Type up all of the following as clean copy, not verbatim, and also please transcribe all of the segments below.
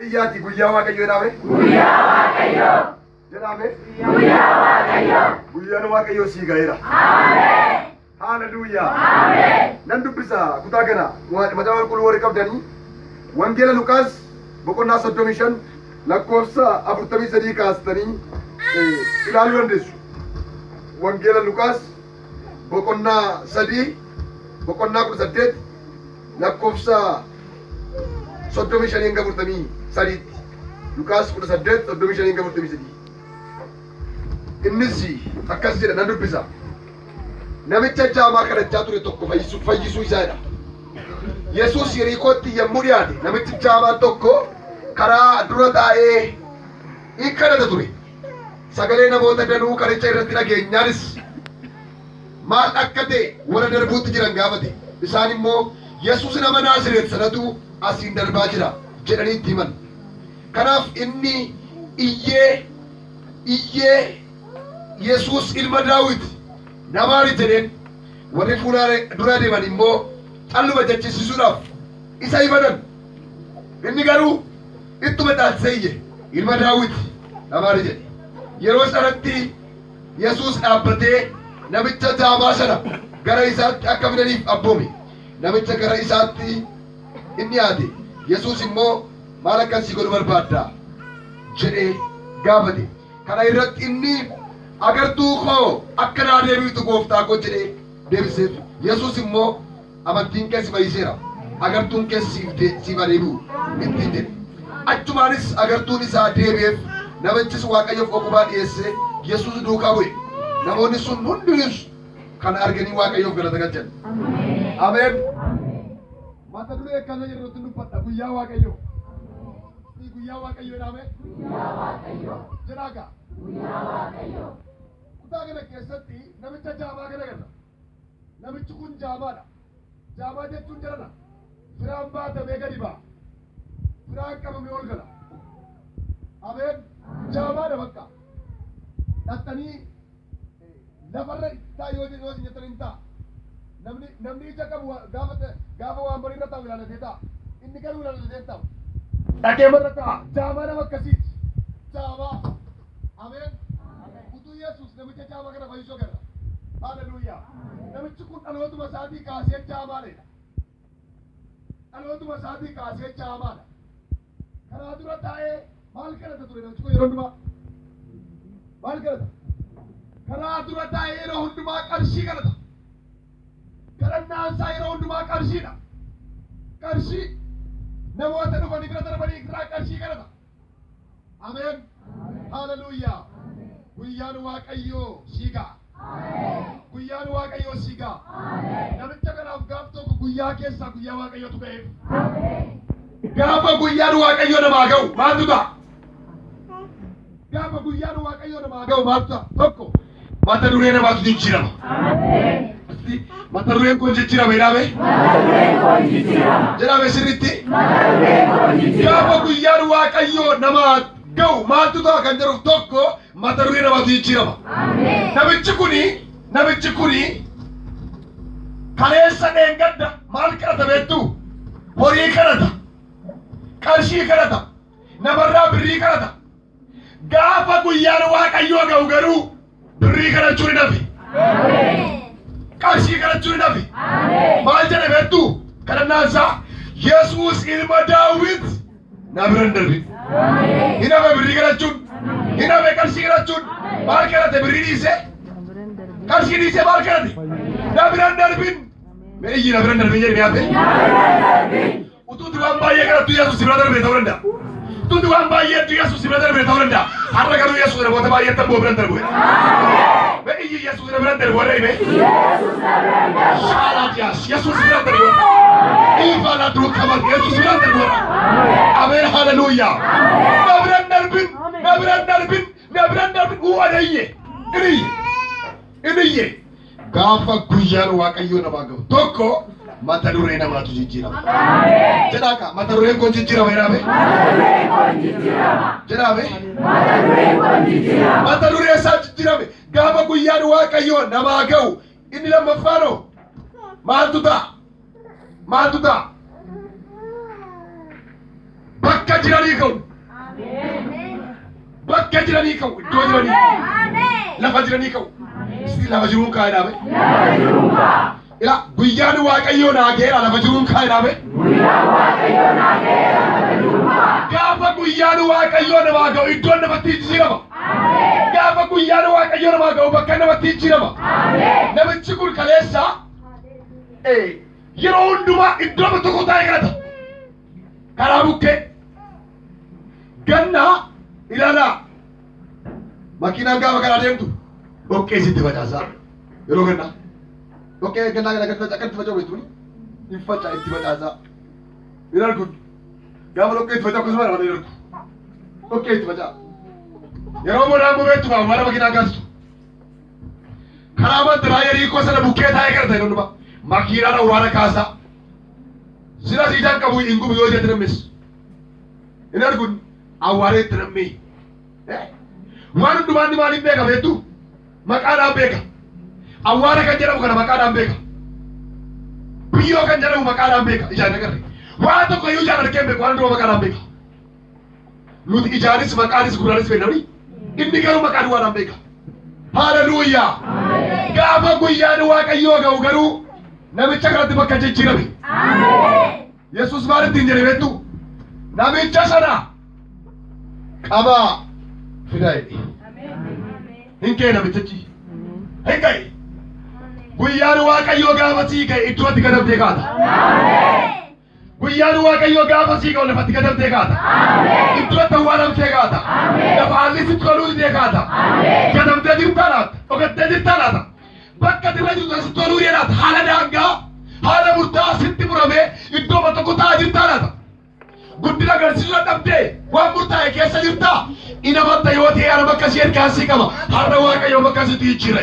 Iyyaati guyyaa Waaqayyoo jedhame. Guyyaa Waaqayyoo. Jedhame. Guyyaa Waaqayyoo. Guyyaan Waaqayyoo sii ga'eera. Ameen. Haaleluyyaa. Ameen. Nan dubbisa kutaa kana macaafa qulqulluu warri qabdanii Wangeela Luqaas boqonnaa 35 lakkoofsa 43 kaastanii ilaaluu dandeessu. Wangeela Luqaas boqonnaa 3 boqonnaa 18 lakkoofsa 35 hanga 43tti. Luqaas 18 35 hanga 43. Innis akkas jedha nan dubbisa. Namicha jaamaa kadhachaa ture tokko fayyisuu isaa jedha. Yesuus Yerikootti yommuu dhiyaate namichi jaamaan tokko karaa dura taa'ee in kadhata ture. Sagalee namoota danuu karicha irratti dhageenyaanis maal akka ta'e warra darbuutti jiran gaafate. Isaan immoo Yesuus nama Naazreet sanatu asiin darbaa jira jedhanii itti himan. Kanaaf inni iyyee iyyee Yesuus ilma Daawit na maari jedheen. Warri fuula dura deeman immoo calluma jechisiisuudhaaf isa himatan. Inni garuu ittuma caalchisee iyye, Ilma Daawit na maari jedhe. Yeroo sanatti Yesuus dhaabbatee namicha jaamaa sana gara isaatti akka fidaniif abboome. Namicha gara isaatti in dhi'aate, Yesuus immoo, Maal akkan sii godhu barbaadda? jedhee gaafate. Kana irratti inni, Agartuu koo akka naa deebiftu gooftaa ko jedhee deebiseef. Yesuus immoo, Amantiin kee si fayyiseera, agartuun kees siif haa deebi'u ittiin jedhe. Achumaanis agartuun isaa deebi'eef, namichis Waaqayyoof oqubaa dhi'eessee Yesuus duukaa bu'e. Namoonni sun hundinuus kana arganii Waaqayyoof galata galchan. Ameen. Mata duree akkana jedhutti dubbadha guyyaa Waaqayyoo. Guyyaa Waaqayyoo jedhame. Jedhaa gaa. Kutaa kana keessatti namicha jaamaa kana agarra. Namichi kun jaamaadha. Jaamaa jechuun jarana firaan baatamee gadi ba'a. Firaan qabamee ol gala. Ameen. Jaamaadha bakka. Dhaxxanii lafarra ta'a yoo yoo isin jettan hin ta'a. Namni ija qabu gaafa waan barii irra taa'u ilaalatee ta'a. Inni garuu ilaalatee hin taa'u. Dhaqee marra ta'a. Jaamaa nama akkasiiti. Jaamaa. Ameen. Utuu Yesuus namicha jaamaa kana fayyisuu agarra. Haleluuyaa. Namichi kun dhalootuma isaatii kaasee jaamaadha. Dhalootuma isaatii kaasee jaamaadha. Karaa dura taa'ee maal kadhata ture namichi kun yeroo hundumaa? Maal kadhata? Karaa dura taa'ee yeroo hundumaa qarshii kadhata. Kadhannaan isaa yeroo hundumaa qarshiidha. Qarshii namoota dhufanii bira darbanii irraa qarshii kadhata. Ameen. Haleluuyaa. Guyyaan Waaqayyoo sii ga'a. Guyyaan Waaqayyoo sii ga'a. Namicha kanaaf gaaf tokko guyyaa keessaa guyyaa Waaqayyootu ga'eef. Gaafa guyyaan Waaqayyoo namaa ga'u maaltu ta'a? Gaafa guyyaan Waaqayyoo namaa ga'u maaltu ta'a? Tokko mata duree namaatu jijjiirama. Mata dureen kun jijjiirama jedhame. Jedhame sirriitti. Gaafa guyyaan Waaqayyoo namaa ga'u maaltu ta'a kan jedhuuf tokko mata duree namaatu jijjiirama. Namichi kuni kaleessa dheengadda maal kadhata beektu? Horii kadhata. Qarshii kadhata. Namarraa birrii kadhata. Gaafa guyyaan Waaqayyoo ga'u garuu birrii kadhachuu ni hafe. Qarshii kadhachuu ni hafe. Maal jedhe beektu? Kadhannaan isaa Yesuus ilma Daawit na bira hin darbin. Hin hafe birrii kadhachuun. Hin hafe qarshii kadhachuun. Maal kadhate birrii dhiisee? Qarshii dhiisee maal kadhate? Na bira hin darbin. Mee iyyi na bira hin darbin jedhi mee hafe. Utuuti waan baay'ee kadhattu Yesuus si bira darbee ta'uu danda'a. Utuuti waan baay'eetu Yesuus si bira darbee ta'uu danda'a. Har'a garuu Yesuus namoota baay'eetti ammoo bira hin darbu. Mee iyyi Yesuus na bira hin darbu warra hime. Shaalaatiyaas Yesuus bira hin darbu. Ifa la duukaman Yesuus bira hin darbu warra. Ameen haleluuyaa. Na bira hin darbin, na bira hin darbin, na bira hin darbin. Uu adayye. Iniyye. Iniyye. Gaafa guyyaan Waaqayyoo namaa ga'u tokko mata duree namaatu jijjiirama. Jedhaa kaa mata dureen kun jijjiirama jedhame. Jedhame. Mata duree isaa jijjiirame. Gaafa guyyaan Waaqayyoo namaa ga'u inni lammaffaanoo maaltu ta'a? Maaltu ta'a? Bakka jiranii ka'u. Bakka jiranii ka'u. Iddoo jiranii. Lafa jiranii ka'u. Sitti lafa jiruun kaa'ee dhaabe. Ila guyyaan Waaqayyoo naa ga'eera lafa jiruun kaa'ee dhaabe. Gaafa guyyaan Waaqayyoo namaa ga'u iddoon namatti jijjiirama. Gaafa guyyaan Waaqayyoo namaa ga'u bakka namatti jijjiirama. Namichi kun kaleessa yeroo hundumaa iddoo tokko taa'ee kadhata. Karaa bukkee. Gannaa ilaalaa. Makiinaan gaafa karaa deemtu dhoqqee sitti facaasaa. Yeroo gannaa. Dhoqqee gannaa kana gadi faca'a akkatti faca'u beektu hin faca'a itti facaasaa. Hin argu. Gaafa dhoqqee itti faca'u akkasuma nama hin argu. Dhoqqee itti faca'a. Yeroo bonaa immoo beektu awwaara makiinaa kaastu. Karaa mandaraa Yeriikoo sana bukkee taa'ee kadhata yeroo hundumaa. Makiinaan awwaara kaasaa. Sila siidaan qabu hin gubu yoo jette namnis. Hin argu awwaara itti nammee. Waan hundumaa inni maaliin beeka beektu? Maqaadhaan beeka. Awwaara kan jedhamu kana maqaadhaan beeka. Biyyoo kan jedhamu maqaadhaan beeka. Ijaan agarre. Waan tokko iyyuu ijaan argee hin beeku. Waan hundumaa maqaadhaan beeka. Nuti ijaanis maqaanis gurraanis beekna. Inni garuu maqaa duwwaadhaan beeka. Haleluuyaa! Gaafa guyyaan Waaqayyoo ga'u garuu namicha kanatti bakka jijjiirame. Yesuus maal ittiin jedhe beektu? Namicha sana qabaa fidaa jedhe. Hin ka'e namichichi. Hin ka'e. Guyyaan Waaqayyoo gaafa sii ka'e iddoo ati gadamtee kaata. Guyyaan Waaqayyoo gaafa sii ga'u lafatti gadamtee kaata. Iddoo itti awwaalamtee kaata. Lafa haalli sitti toluu didee kaata. Gadamtee jirtaa laata? Dhokattee jirtaa laata? Bakka ati irra jirtu sitti toluu didee laata? Haala daangaa, haala murtaa'aa sitti muramee iddoo tokko taa'aa jirtaa laata? Guddina agarsiisuu dadhabdee waan murtaa'e keessa jirtaa? Ina matta yoo ta'e ana bakka si ergaa si qaba. Har'a Waaqayyo bakka sitti jijjiira.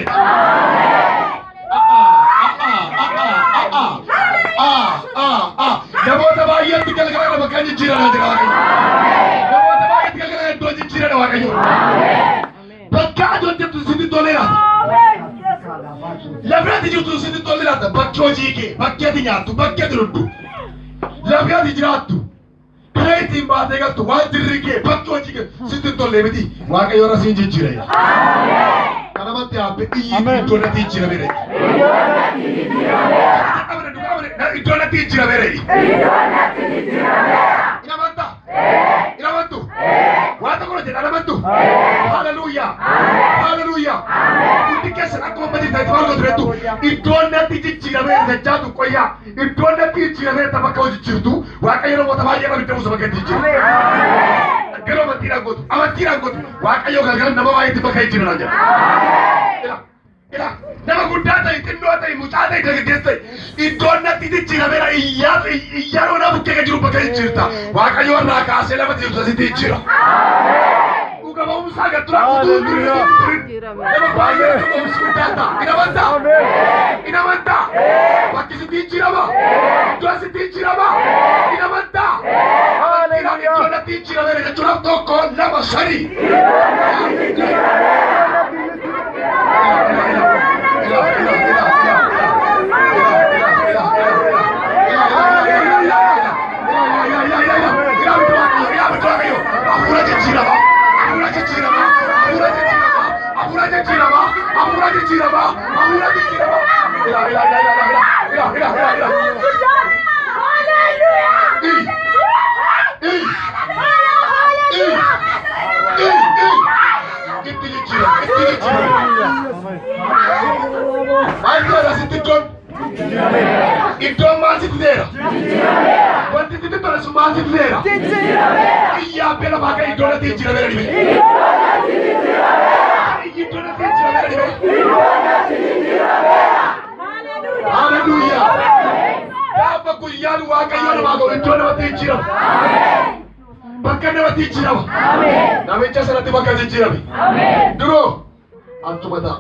Namoota baay'eetti galgala kana bakka jijjiiranaa jira Waaqayyo. Namoota baay'eetti galgala kana iddoo jijjiirana Waaqayyo. Bakka ati hojjettu sitti toleera. Lafti ati jirtu sitti toleera. Bakki hojii kee, bakki ati nyaattu, bakki ati dhugdu, lafti ati jiraattu, karaa ittiin baatee galtu, waajjirri kee, bakki hojii kee sitti hin tolle miti. Waaqayyo irra siin jijjiira. Kanamatti haabbe iyyi iddoo natti jijjiirameera. Iddoo natti jijjiirameera. Hin amantaa? Hin amantu? Waa tokko jedha hin amantu? Haleluuyaa! Haleluuyaa! Hundi keessan akkuma amma jirtanitti maal gootu beektu? Iddoon natti jijjiirameera jechaatu qoyyaa. Iddoon natti jijjiirameera bakka hojii jirtu Waaqayyo namoota baay'ee abidda buusa bakka itti jijjiira. Garuu amantiidhaan gootu. Amantiidhaan gootu. Waaqayyo galgala nama baay'eetti bakka jijjiirana jedha. Ila, ila, nama guddaa ta'e, xinnoo ta'e, mucaa ta'e, dargaggeessa ta'e, iddoon natti jijjiirameera iyyaa iyyaa na bukkee kan jiru bakka jijjiirta. Waaqayyo irraa kaasee lafa jirtu asitti jijjiira. Dhuga ba'umsaa gatturaa utuu hin turin utuu hin turin. Nama baay'ee dhuga guddaa ta'a. Hin amantaa? Hin amantaa? Bakki sitti jijjiirama. Iddoo sitti jijjiirama. Hin amantaa? Amantiidhaan iddoo natti jijjiirameera jechuudhaaf tokko lama sadi. Maal jedha sitti iddoon? Iddoon maal sitti ta'eera? Wanti sitti tole sun maal sitti ta'eera? Iyyaa beela baaka iddoo natti jijjiirameera dhibee. Iddoo natti jijjiirameera dhibee. Haleluuyaa. Gaafa guyyaan Waaqayyoo namaa ga'u iddoo namatti jijjiirama. Bakka namatti jijjiirama. Namicha sanatti bakka jijjiirame. Duroo achuma ta'a.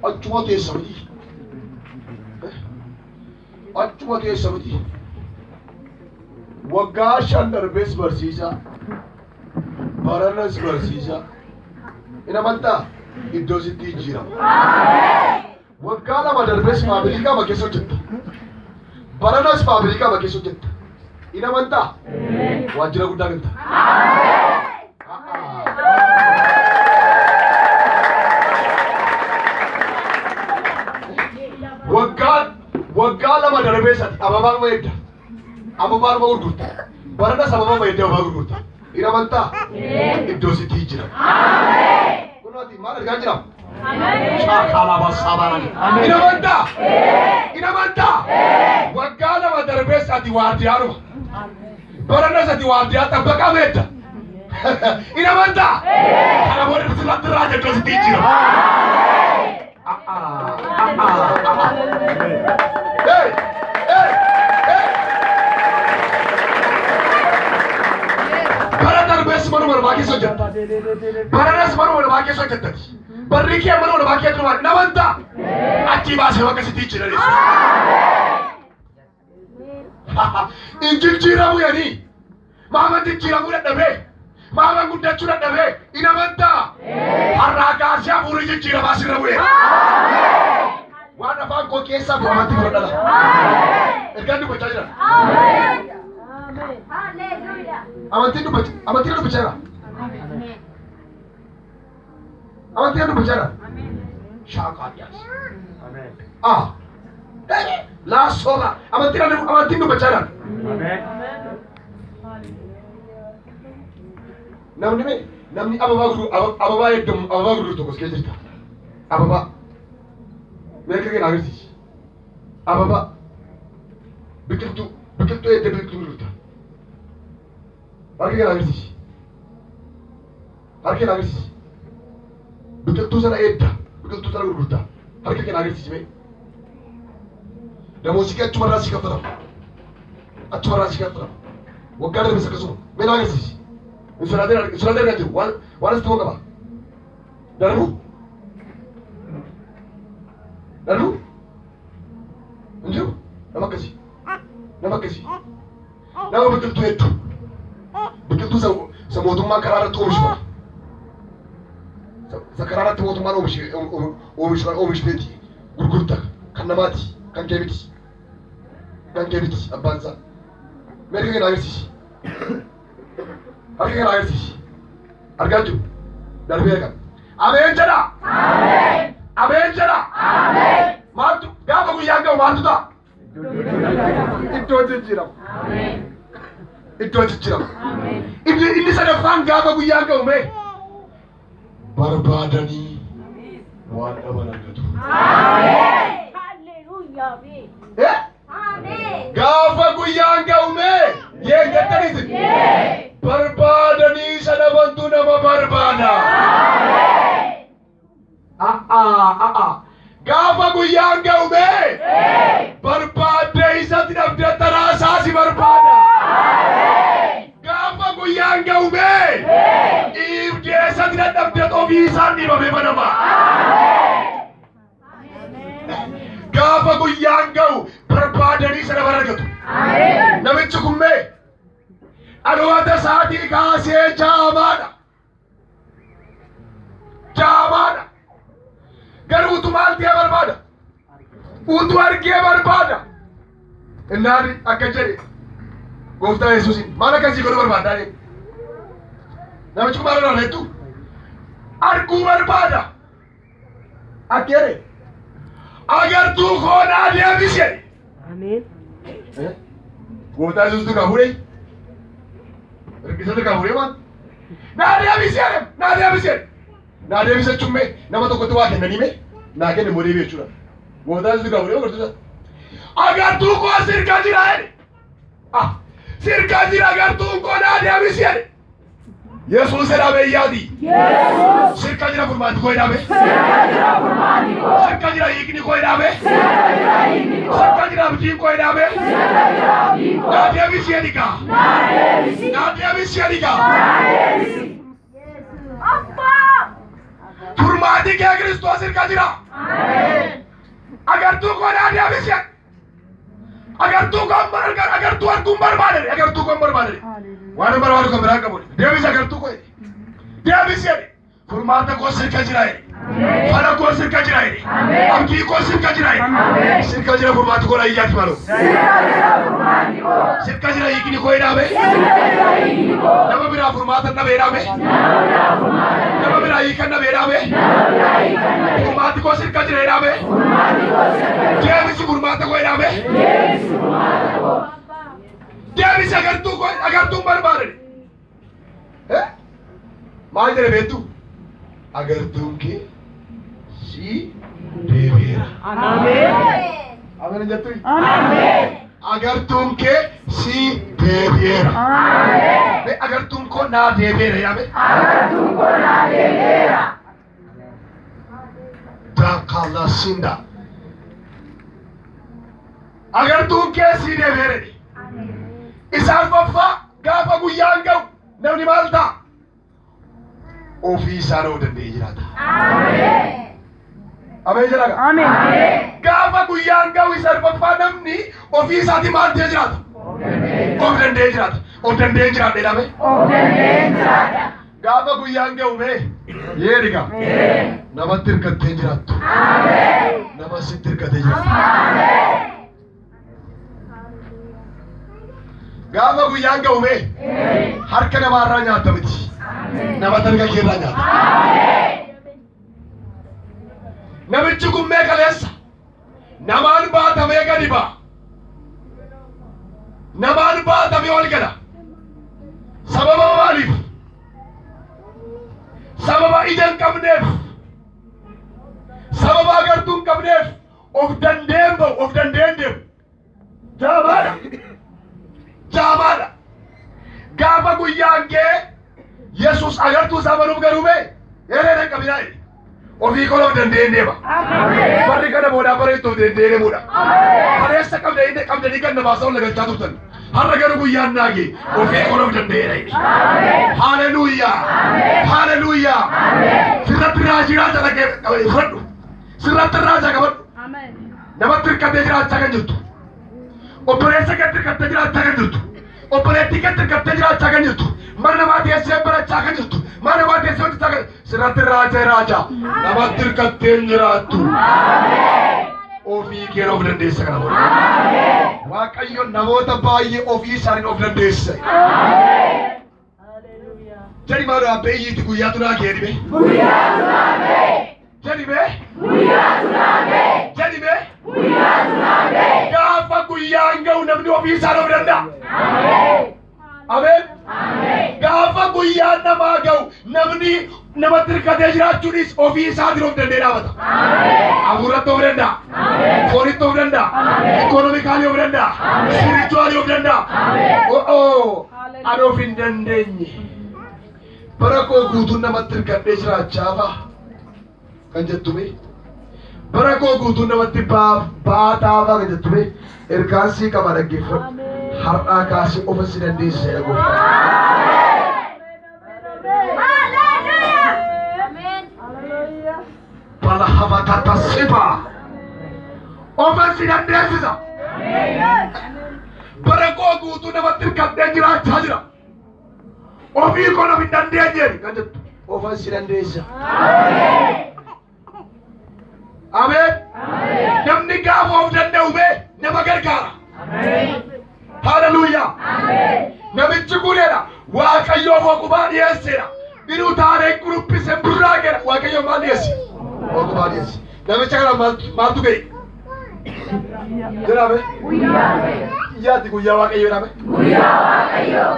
Achuma teessa miti. Achuma teessa miti. Waggaa 5 darbees barsiisaa. Baranas barsiisaa. Hin amantaa? Iddoo sitti jijjiirama. Waggaa 2 darbees faabirikaa keessa hojjetta. Baranas faabirikaa keessa hojjetta. In amantaa? Waajjira guddaa galta. Waggaa 2 darbee sati ababaa ma edda. Ababaa ma gurgurta. Barana sababa ma edda ababaa gurgurta. In amantaa? Iddoo sitti jira. Kunooti maal argaa jira? Shaakalaba sabaran. In amantaa? In amantaa? Waggaa 2 darbee sati waardiyaadhuma. Barana sati waardiyaa xabbaqaa meedda. In amantaa? Kana booda sirratti irraa iddoo sitti jira. Hey! Hey! Hey! Bara darbees manuma namaa keessa hojjetta. Baranas manuma namaa keessa hojjettati. Barri kee manuma namaa keessa hojjetta. In amantaa? Achii baasee bakka sitti jira Yesuus. In jijjiiramu jedhanii. Maaman jijjiiramuu dadhabee. Maaman guddachuu dadhabee. In amantaa? Har'aa kaasee hafuurri jijjiiramaa sirra bu'ee. Waan afaan koo keessaa bu'u amantii fudhadhala. Ergaan dubbachaa jira. Amantiin dubbachaa amantiin dubbachaa jira. Amantiin dubbachaa jira. Shaaqaa dhiyaas. Ah. Laasooma. Amantiin dubbachaa jira. Namni mee namni ababaa gurguru ababaa eeggamu ababaa gurguru tokkos keessa jirta. Ababaa. Meeqa kee agarsiisi. Ababaa. Biqiltuu eegdee biqiltuu gurgurta. Harka kee agarsiisi. Harka kee agarsiisi. Biqiltuu sana eegda. Biqiltuu sana gurgurta. Harka kee agarsiisi mee. Namoonni kee achumarraa si kaffalama. Achumarraa si kaffalama. Waggaa darbes akkasuma. Mee na agarsiisi. Hin sodaatin argaa jiru. Waan asitti qaba. Darbu. Darbu. Hin jiru. Nama akkasii. Nama akkasii. Nama biqiltuu hedduu. Biqiltuu isa mootummaan karaa irratti oomishu kana. Isa karaa irratti mootummaan oomishu kan oomishneeti gurgurta kan namaati kan kee miti. Kan kee miti abbaan isaa. Mee harka kee na agarsiisi. Harka kee na agarsiisi. Argaa jiru. Darbee argama. Ameen jedha. Ameen jedha. Maaltu gaafa guyyaan ga'u maaltu ta'a? Iddoo jijjiirama. Iddoo jijjiirama. Inni sadaffaan gaafa guyyaan ga'u mee barbaadanii waan dhaban argatu. Eh? Gaafa guyyaan ga'u mee yee jettaniiti. Barbaadanii isa dhabantu nama barbaada. Gaafa guyyaan ga'u mee barbaaddee isatti dhabdee taraa isaa si barbaada. Gaafa guyyaan ga'u mee dhiibdee isatti dadhabdee ofii isaan dhiibamee banama. Gaafa guyyaan ga'u barbaadanii isa dhaban argatu. Namichi kun mee dhaloota isaatii kaasee jaamaadha. Jaamaadha. Garuu utuu maal ta'ee barbaada? Utuu argee barbaada. Innaan akka jedhe gooftaa Yesuusiin maal akkasii godhuu barbaaddaa jedhe. Namichi kun maal barbaada jettu? Arguu barbaada. Akka jedhe agartuu koo naa deebisi jedhe. Ameen. Gooftaa Yesuus duukaa fuudhee Hirkisa duukaa fuudhee waan naa deebisi jedhe naa deebisi jedhe. Naa deebisi jechuun mee nama tokkotti waa kennanii mee naa kenne immoo deebi jechuudha. Gooftaa Yesuus duukaa fuudhee agartuu isaa. Agartuu koo sirka jira jedhe. Ah, sirka jira agartuun koo naa deebisi jedhe. Yesuus jedhame iyyaati. Sirka jira furmaati koo jedhame. Sirka jira hiikni koo jedhame. Sirka jira abdiin koo jedhame. Naa deebisi jedhi gaa. Naa deebisi jedhi gaa. Furmaati kee Kiristoos sirka jira. Agartuu koo naa deebisi jedhe. Agartuu koo agartuu arguun barbaade agartuu koo barbaade. Waan barbaadu kan biraa qabu. Deebisi agartuu koo jedhe. Deebisi jedhe. Furmaata koo sirka jira jedhe. Fala koo sirka jira jedhe. Abdii koo sirka jira jedhe. Sirka jira furmaati koo ayyaati maloo. Sirka jira hiikni koo jedhame. Nama biraa furmaata dhabe jedhame. Nama biraa hiikan dhabe jedhame. Furmaati koo sirka jira jedhame. Deebisi furmaata koo jedhame. Deebisi agartuu koo agartuun barbaadani. Maal jedhe beektu? Agartuun kee si deebi'eera. Ameen jettu? Agartuun kee si deebi'eera. Mee agartuun koo naa deebi'eera yaame. Agartuun koo naa deebi'eera. Daakala sinda. Agartuun kee si deebi'eera. Isa arfaffaa gaafa guyyaan ga'u namni maal ta'a? Ofii isaa of danda'ee jiraata. Ameen jedhaa. Gaafa guyyaan ga'u isa arfaffaa namni ofii isaatii maal ta'ee jiraata? Of danda'ee jiraata. Of danda'ee jiraadha jedhame. Of danda'ee jiraata. Gaafa guyyaan ga'u mee yeedhiga. Namatti hirkattee jiraattu. Nama sitti hirkatee jiraatu. Gaafa guyyaan ga'u mee harka namaarraa nyaatta miti. Nama harka keerraa nyaata. Namichi kun mee kaleessa namaan baatamee gadi ba'a. Namaan baatamee ol gala. Sababa maaliif? Sababa ija hin qabneef. Sababa agartuu hin qabneef of dandeen ba'u, of dandeen deemu. Jaamaadha. Jaamaadha. Gaafa guyyaan ga'e Yesuus agartuu isaa banuuf garuu bee yeroo hin qabinaa jedhe. Ofii kola of dandeen deema. Barri kana boodaa bara itti of dandeen deemudha. Kaleessa qabdanii qabdanii kan namaa ol galchaa turtan. Har'a garuu guyyaan naage ofii kola of danda'eera jedhe. Haleluuyaa. Haleluuyaa. Sirratti raajii raajaa dhagee fudhadhu. Sirratti raajaa qabadhu. Namatti hirkattee jiraachaa kan jirtu. Obboleessa keetti hirkattee jiraachaa kan jirtu. Obboleettii keetti hirkattee jiraachaa kan jirtu. Mana namaa teessee barachaa kan jirtu. Mana namaa teessee hojjechaa kan sirratti raajaa raajaa. Namatti hirkattee hin jiraattu. Ofii kee of dandeessa kana booda. Waaqayyo namoota baay'ee ofii isaaniin of dandeessa. Jedhi maal abbee iyyiitti guyyaatu naa ga'e dhibee. Guyyaatu naa ga'e. Jedhi mee. Guyyaatu naa ga'e. Jedhi mee. Guyyaatu naa ga'e. Gaafa guyyaan ga'u namni ofii isaan of danda'a. Ameen. Gaafa guyyaan namaa ga'u namni namatti hirkatee jiraachuunis ofii isaatiin of danda'ee dhaabata. Hafuuratti of danda'a. Foonitti of danda'a. Economically of danda'a. Spiritually of danda'a. O'oo ani of hin dandeenye. Bara koo guutuun namatti hirkadhee jiraachaa fa'a kan jettu mee. Bara koo guutuun namatti baataa fa'a kan jettu mee. Ergaan sii qaba dhaggeeffadhu. Har'aa kaasee ofa si dandeessisa jedha gooftaan. Bala hafatata siba. Ofa si dandeessisa. Bara koo guutuu namatti hirkadhee jiraachaa jira. Ofii koo of hin dandeenye kan jettu ofa si dandeessisa. Ameen. Namni gaafa of danda'u bee nama gargaara. Haleluuyaa. Namichi kunedha. Waaqayyoof ogumaa dhiyeesseedha. Inuu taanee kuruphise burraaqedha. Waaqayyo maal dhiyeesse? Ogumaa dhiyeesse. Namicha kana maaltu ga'e? Jedhame. Guyyaa ga'e. Iyyaatti guyyaa Waaqayyo jedhame. Guyyaa Waaqayyoo.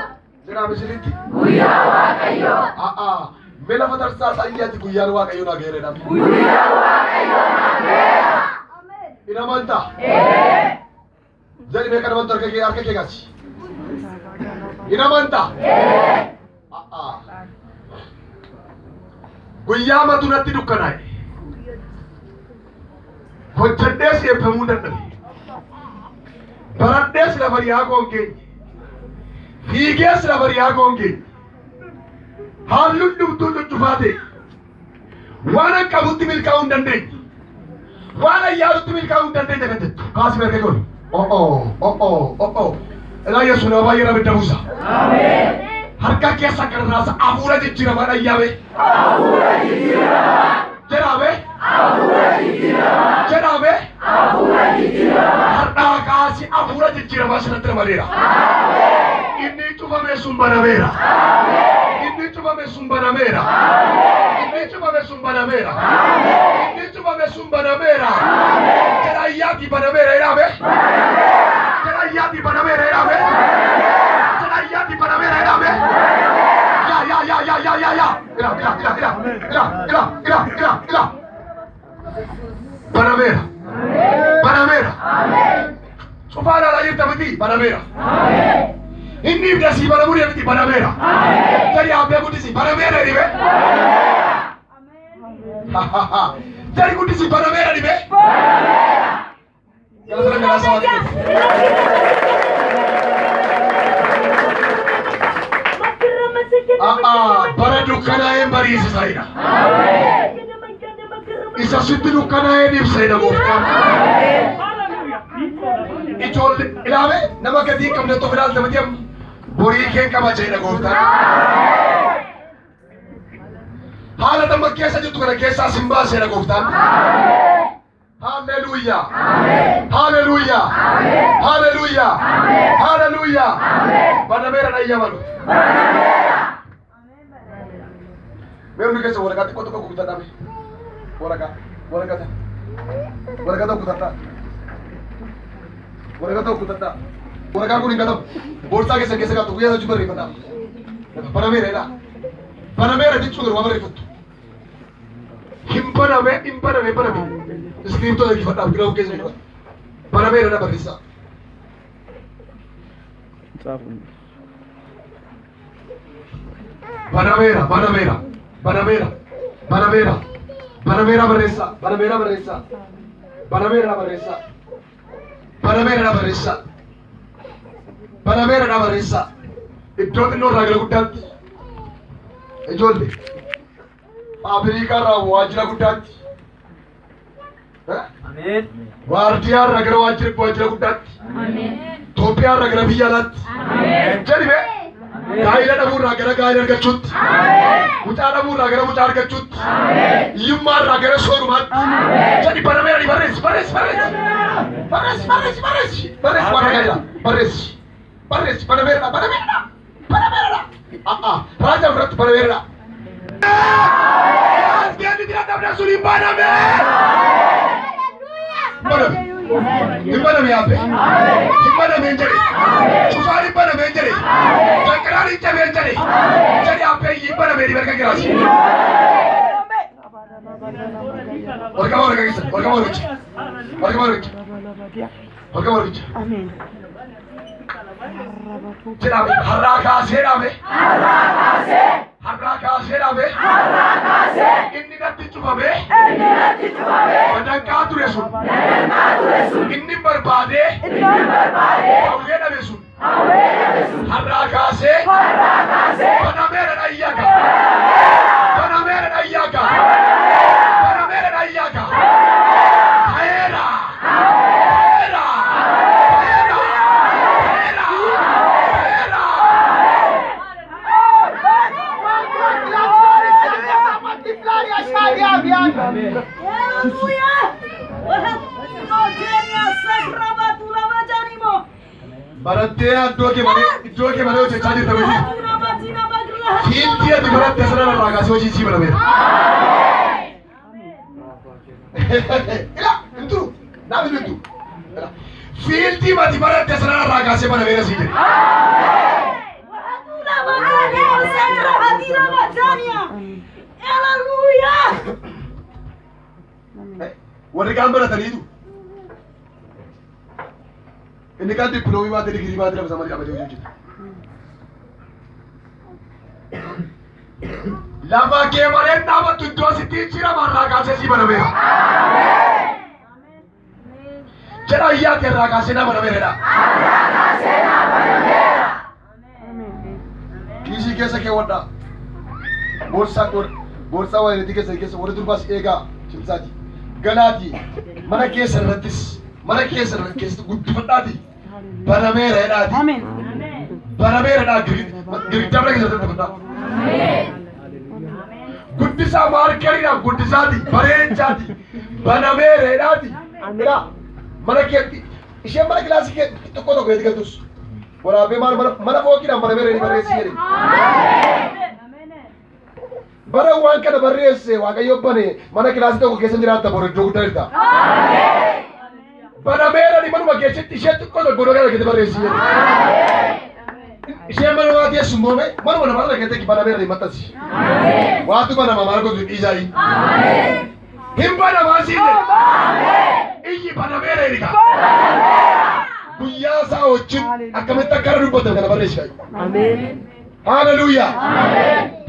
Jedhame sirriitti. Guyyaa Waaqayyoo. A'aa. Mee lafa tarsaasaa iyyaatti guyyaan Waaqayyo naa ga'eera jedhame. Guyyaa Waaqayyoo naa ga'eera. Hin amantaa? Ee. Jedhi mee kan amantu harka kee kaasi. Hin amantaa? Ee. A'aa. Guyyaa matu natti dukkanaa'e. Hojjedhees eebbifamuu dadhabe. Baradhees lafa dhiyaa koo hin geenye. Fiigees lafa dhiyaa koo hin geenye. Halluun dhumtuu cuccufaa ta'e. Waan an qabutti milkaa'uu hin dandeenye. Waan an yaadutti milkaa'uu hin dandeenye kan jettu. Kaasi marga godhu. O'oo o'oo o'oo. Ilaa Yesuus nama baay'ee rabidda buusa. Harka keessa kan raasa hafuura jijjiiramaa dhayyaame. Hafuura jijjiiramaa. Jedhame. Jedhame. Har'aa kaasee hafuura jijjiiramaa sanatti ramaleera. Inni cufame sun banameera. Inni cufame sun banameera. Inni cufame sun banameera. Inni cufame sun banameera. Jedha ayyaati banameera jedhame. Jedha ayyaati banameera jedhame. Jedha ayyaati banameera jedhame. Ya ya ya ya ya ya ya. Ila ila ila ila ila ila ila ila ila. Banameera. Banameera. Cufaan alaa jirta miti banameera. Inni ibda sii banamuu miti banameera. Jari abbee guddisi banameera dhibe. Jari guddisi banameera dhibe. Galata dhangalaasaa Waaqayyoo. Bara dukkanaa'een bariisisaa jira. Isa sitti dukkanaa'een ibsa jedha gooftaan. Ijoollee ilaame nama gatii hin qabne tokko ilaalta miti amma borii kee qaba jedha gooftaan. Haala damma keessa jirtu kana keessaa sin baase jedha gooftaan. Haleluuyaa. Haleluuyaa. Haleluuyaa. Haleluuyaa. Banameera dhayyamalu. Mee hundi keessa waraqaa xiqqoo tokko kutadhaa mee. Waraqaa. Waraqata. Waraqaa tokko kutadhaa. Waraqaa tokko kutadhaa. Waraqaan kun hin gatamu. Boorsaa keessa keessa kaa'attu guyyaa hojii barreeffadhaa. Banameera jedhaa. Banameera jechuun garuu waa barreeffattu. Hin baname, hin baname, hin baname. Iskiriiptoo eeggifadhaa biqilaa keessa jira. Banameera na barreessaa. Banameera, banameera, banameera, banameera, banameera barreessaa, banameera barreessaa, banameera barreessaa, banameera barreessaa, banameera barreessaa. Iddoo xinnoo irraa gara guddaatti. Ijoollee Afrikaa irraa waajjira guddaatti. Waardiyaa irraa gara waajjira guddaatti. Itoophiyaa irraa gara biyya alaatti. Jedhi mee. Gaa'ila dhabuu irraa gara gaa'ila argachuutti. Mucaa dhabuu irraa gara mucaa argachuutti. Hiyyummaa irraa gara soorumaatti. Jedhi banameera ni barreessi barreessi barreessi. Barreessi barreessi barreessi. Barreessi waan ragaa jira. Barreessi. Barreessi banameera banameera banameera. Raajaa ofirratti banameera. Asgeenni jira dhabne sun hin baname. Baname. Hin baname yaabbe. Hin baname hin jedhe. Cufaan hin baname hin jedhe. Danqaraan hin cabe hin jedhe. Jedhi abbee hin baname ni barka giraasi. Warqama warqa keessa. Warqama warqicha. Warqama warqicha. Warqama warqicha. Jedhame har'aa kaasee dhaabe. Har'aa kaasee dhaabe. Inni natti cufame. Sadarkaa ture sun. Inni barbaadee. Hawwee dhabe sun. Har'aa kaasee. Banameera dhayyaaka. Banameera dhayyaaka. Banameera dhayyaaka. Ta'eera. Ta'eera. Ta'eera. Ta'eera. Ta'eera. Barattee iddoo kee malee hojjechaa jirta miti. Fiildii ati baratte sana irraa kaasee hojii sii banameera. Ila hin turu naaf hin turu. Fiildii ati baratte sana irraa kaasee banameera sii jedhe. Warri kaan barataniitu. Inni kaan dippiloomaa baatee digirii baatee lafa isaa malee dhaabbatee hojii hojjeta. Lafa kee malee dhaabattu iddoo sitti jijjiirama irraa kaasee sii banameera. Jedha ayyaati irraa kaasee na banameera jedha. Kiisii keessa keewwadhaa. Boorsaa boorsaa wayinetii keessa keessa warri durbaas eegaa cimsaati. Galaati mana keessa irrattis mana keessa irratti keessatti guddifadhaati. Banameera jedhaati. Banameera jedhaa girgiddaa mana keessa irratti guddifadhaa. Guddisaa maarkeriidhaan guddisaati, bareechaati, banameereedhaati. Egaa mana keetti isheen mana kilaasii kee tokko tokko keetti galtus. Waraabee maal mana fooqiidhaan banameeree barreessi jedhe. Bara waan kana barreesse Waaqayyo bane mana kilaasii tokko keessa jiraatta bor iddoo guddaa jirta. Banameerani manuma keessatti ishee xiqqoo tokko godoo kana keessatti barreessi jedhe. Isheen mana namaa teessu immoo manuma namaa keessatti banameerani maxxansi. Waatu banama maal gotu dhiisaayi. Hin banamaa sii jedhe. Iyyi banameera jedhi kaa. Guyyaa isaa wajjin akkamitti akka irra dubbatan kana barreessi kaayi. Haleluuyaa.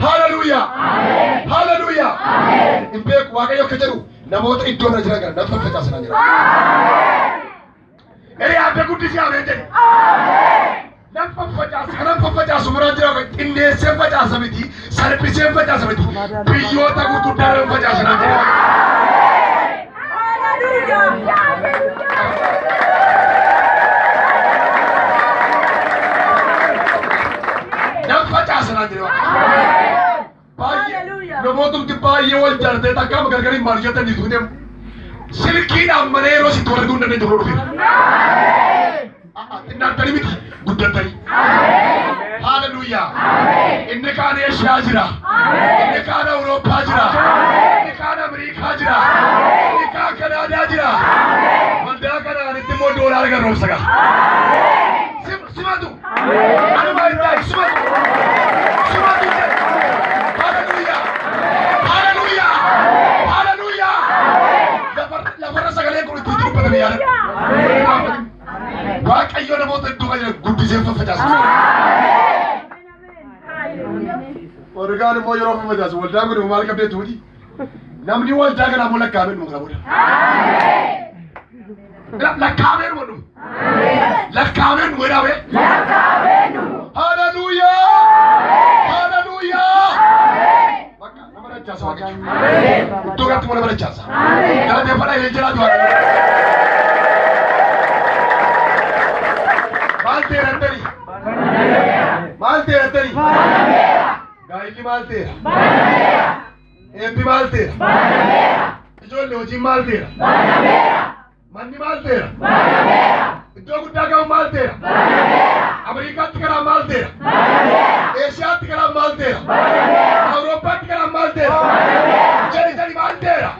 Haleluuyaa. Haleluuyaa. Hin beeku Waaqayyo akka jedhu namoota iddoo kana jiran kana nan faffacaasanaa jira. Hiriyaa guddisii ameen jedhe. Nan faffacaasa kanan faffacaasu biraan jira xinneessee facaasa miti salphisee facaasa miti biyyoota gurguddaa nan facaasa naan jedhe. Nan facaasa naan jedhe. Baay'ee namootumti baay'ee wal jaallatee takka gargar hin maal jettanii tuuteem silkiidhaan malee yeroo sitti wal arguu hin dandeenye yeroo dhufeera. Xinnaantanii miti guddattanii. Haleluuyaa. Inni kaan Eeshiyaa jira. Inni kaan Awurooppaa jira. Inni kaan Ameerikaa jira. Inni kaan Kanaadaa jira. Waldaa kanaanitti immoo doolaara garroomsa gaha. Simatu. Anuma irraa simatu. Simatu jedhe. Haleluuyaa. Haleluuyaa. Haleluuyaa. Lafarra sagaleen kun itti dubbatame yaadadhu. Waaqayyo namoota iddoo kana jiran guddisee faffacaasa. Warri kaan immoo yeroo faffacaasu waldaan kun maal qabdeetu miti. Namni waldaa kanaa immoo lakkaa'amee dhuma kana booda. Lakkaa'amee dhuma dhumu. Lakkaa'amee dhuma jedhamee. Haleluuyaa! Haleluuyaa! Bakka nama dachaasa Waaqayyo. Iddoo kanatti immoo nama dachaasa. Galateeffadhaa illee jiraatu Waaqayyo. Maal ta'eerattanii? Maal ta'eerattanii? Gaa'illi maal ta'eera? Eebbi maal ta'eera? Ijoollee hojiin maal ta'eera? Manni maal ta'eera? Iddoo guddaa ga'u maal ta'eera? Ameerikaatti karaan maal ta'eera? Eeshiyaatti karaan maal ta'eera? Awurooppaatti karaan maal ta'eera? Jedhi jedhi maal ta'eera?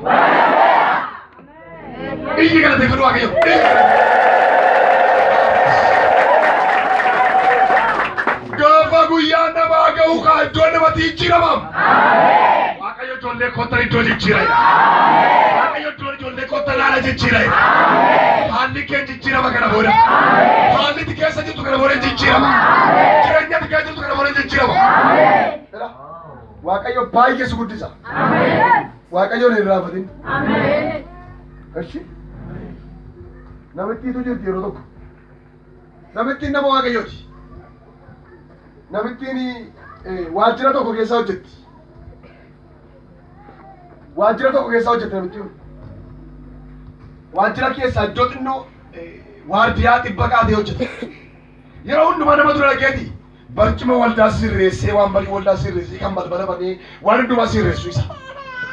Iyyi galateeffadhu Waaqayyo. Gaafa guyyaan namaa ga'u kaa iddoo namatti jijjiiramam. Waaqayyo ijoollee kottan iddoo jijjiira. Waaqayyo iddoo ijoollee kottan haala jijjiira. Haalli kee jijjiirama kana booda. Haalli ati keessa jirtu kana booda jijjiirama. Jireenya ati keessa jirtu kana booda jijjiirama. Waaqayyo baay'ee si guddisa. Waaqayyoon hin irraanfatin. Eshi? Namittiitu jirti yeroo tokko. Namittiin nama Waaqayyooti. Namittiin waajjira tokko keessa hojjetti. Waajjira tokko keessa hojjetti namittiin. Waajjira keessaa iddoo xinnoo waardiyaa dhibba qaatee hojjeta. Yeroo hundumaa nama dura dhaqeeti barcuma waldaa sirreessee waan barii waldaa sirreessee kan balbala banee waan hundumaa sirreessu isa.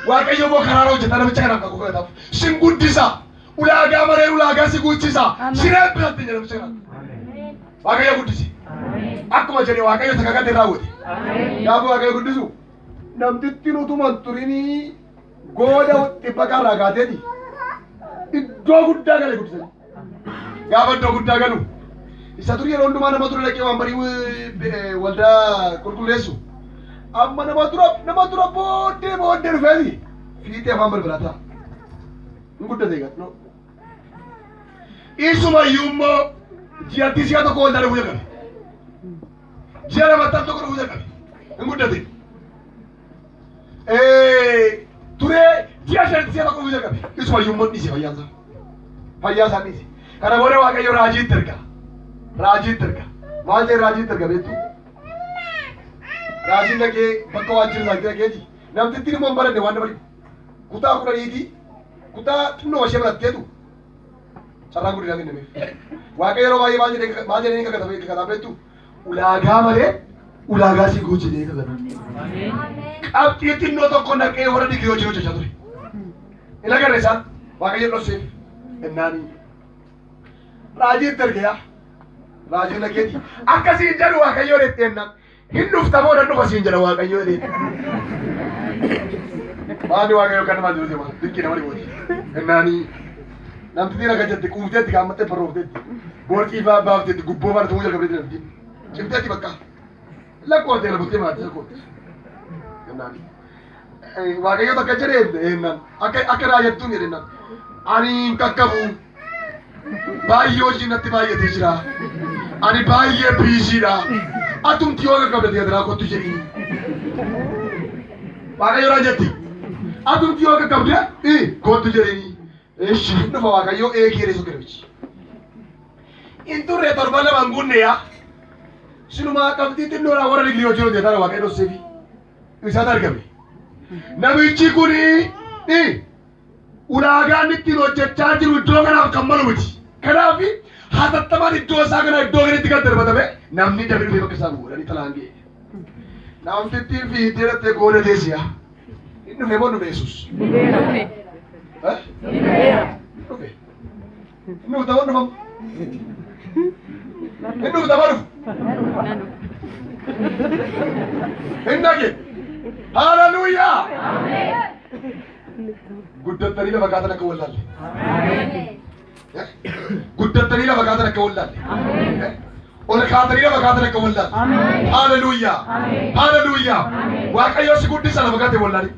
Waaqayyo immoo karaa hojjeta namicha kanaaf kakuu kanaaf sin guddisa. Ulaagaa malee ulaagaa si guuchisa. Sin eebbisatti jedha namicha kanaaf. Waaqayyo guddise. Akkuma jedhe Waaqayyo isa kakate raawwate. Gaafa Waaqayyo guddisu namtittiin utuma hin turinii gooda dhibba qarraa kaateeti iddoo guddaa gale guddisanii. Gaafa iddoo guddaa galu isa dur yeroo hundumaa nama dura dhaqee waan barii waldaa qulqulleessu amma nama dura booddee booddee dhufeeti fiixee afaan balbalaa ta'a. Hin guddate egaa. No. Isuma iyyuu immoo ji'atti si'a tokko waldaa dhufuu jalqabe. Ji'a lamatti al tokko dhufuu jalqabe. Hin guddate. Turee ji'a shanitti si'a tokko dhufuu jalqabe. Isuma iyyuu immoo dhiise fayyaan isaa. Fayyaa isaa dhiise. Kana booda Waaqayyo raajii itti erga. Raajii itti erga. Maal ta'e raajii itti erga beektu? Raajiin dhaqee bakka waajjira isaa dhaqeeti. Namtittiin immoo hin baranne waan nama dhibu. Kutaa 10ti kutaa xinnoo ishee baratteetu carraa guddinaa kennameef. Waaqayyo yeroo baay'ee maal jedhee maal jedhee kakata kakataa beektu? Ulaagaa malee Ulaagaa si guutu jedhee kakata. Qabxii xinnoo tokko naqee warra digirii hojii hojjechaa ture. Hin agarre isaan Waaqayyo dhokseef innaanii. Raajii itti erge yaa. Raajii lageeti. Akkasiin jedhu Waaqayyo dheettee ennaan. Hin dhufta booda dhufa siin jedha Waaqayyo dheetti. Maali Waaqayyo kan namaa jiru maal dinqii nama dhibooti. Innaanii namtittiin akka jette quufteetti kaammattee barroofteetti. Boorcii fa'aa baafteetti gubboo faana tumuu jalqabdeetti namtittiin. Cimteetti bakka. Lakkoofte la bultee maatii lakkoofte. Innaanii. Waaqayyo takka jedhee ennaan akka akka raajattuun jedhe ennaan. Ani hin qaqqabu. Baay'ee hojii natti baay'atee jira. Ani baay'ee busydha. Atumti yoo qaqqabde tiyaatiraa kottu jedhini. Waaqayyo raajetti. Atumti yoo qaqqabde kottu jedhini. Eshi hin dhufa Waaqayyo eegee reessu kennichi. Hin turre torban lama hin guunne yaa. Sinumaa qabxii xinnoodhaa warra digirii hojii hojjetan Waaqayyo dhosseefi. Isaatu argame. Namichi kuni ulaagaan ittiin hojjechaa jiru iddoo kanaaf kan malu miti. Kanaaf hatattamaan iddoo isaa kana iddoo kanatti kan darbatame namni dafee dhufee bakka isaa bu'u jedhanii xalaan ga'e. Namtittiin fiigdee dhattee gooda teessi yaa. Hin dhufe moo hin dhufe Yesuus? Eh? Dhufe. Hin dhufta moo hin dhufamu? Hin dhufta moo dhufu? Hin dhage. Haleluuyaa! Guddattanii lafa kaatan akka wallaalle. Guddattanii lafa kaatan akka wallaalle. Ol kaatanii lafa kaatan akka wallaalle. Haleluuyaa! Haleluuyaa! Waaqayyo si guddisa lafa kaate wallaalle.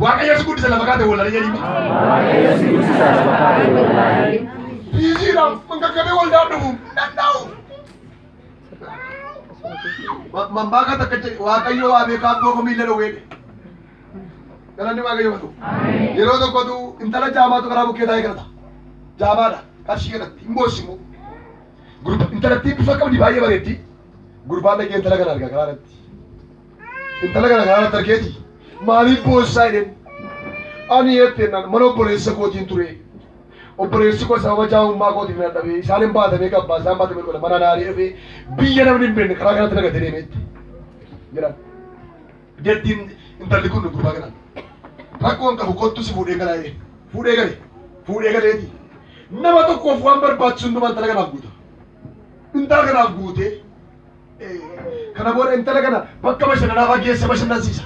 Waaqayyo si guddisa lafa kaate wallaalle jedhima. Waaqayyo si guddisa lafa kaate wallaalee. Busydha mangaggabee waldaan dhufu danda'u. Mammaaka takka jedhe Waaqayyo waa beekaa abboo koo miila dhowwee. Galanni Waaqayyo haa ta'u. Yeroo tokkotu intala jaamaatu karaa bukkee taa'ee kadhata. Jaamaadha. Qarshii kadhatti. Hin boossi immoo. Intalattiin bifa qabdi baay'ee bareeddi. Gurbaan dhaqee intala kana arga karaa irratti. Intala kana karaa irratti argeeti. Maaliif boossaa jedheen. Ani jetteen mana obboleessa kootiin ture. Obboleessi koo sababa jaamummaa kootiif na dhabee isaan hin baatamee qabbaa isaan baatamee godha mana naarii dhufee biyya namni hin beekne karaa kanatti nagatee deemeetti. Jedhan. Jettiin intalli kun gurbaa kanaan. Rakkoon qabu kottu si fuudhee galaa jedhee. Fuudhee gale. Fuudhee galeeti. Nama tokkoof waan barbaachisu hundumaa intala kanaaf guuta. Intala kanaaf guutee kana booda intala kana bakka bashannanaa fa'aa geesse bashannansiisa.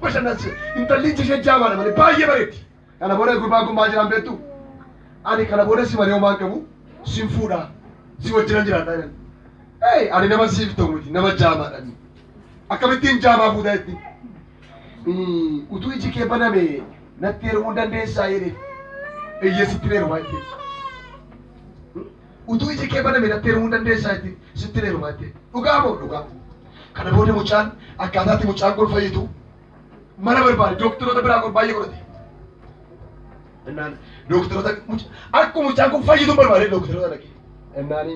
Bashannansiisa. Intalli iji ishee jaamaadha malee baay'ee bareeddi. Kana booda gurbaan kun maal jedhaan beektu? Ani kana booda si malee homaa hin qabu sin fuudhaa si wajjinan jiraadha jedhan. Hey, ani nama siif ta'u miti nama jaamaadha. Akkamittiin jaamaa fuutaa jetti? Utuu iji kee baname natti heerumuu dandeessaa jedhe. Eeyyee sitti heerumaa jettee. Utuu iji kee baname natti heerumuu dandeessaa jetti sitti heerumaa jettee. Dhugaa moo dhugaa? Kana booda mucaan akkaataatti mucaan kun fayyitu mana barbaade dooktaroota biraa kun baay'ee godhate. Innaan dooktaroota akkuma mucaan kun fayyitu barbaade dooktaroota dhaqe. Innaan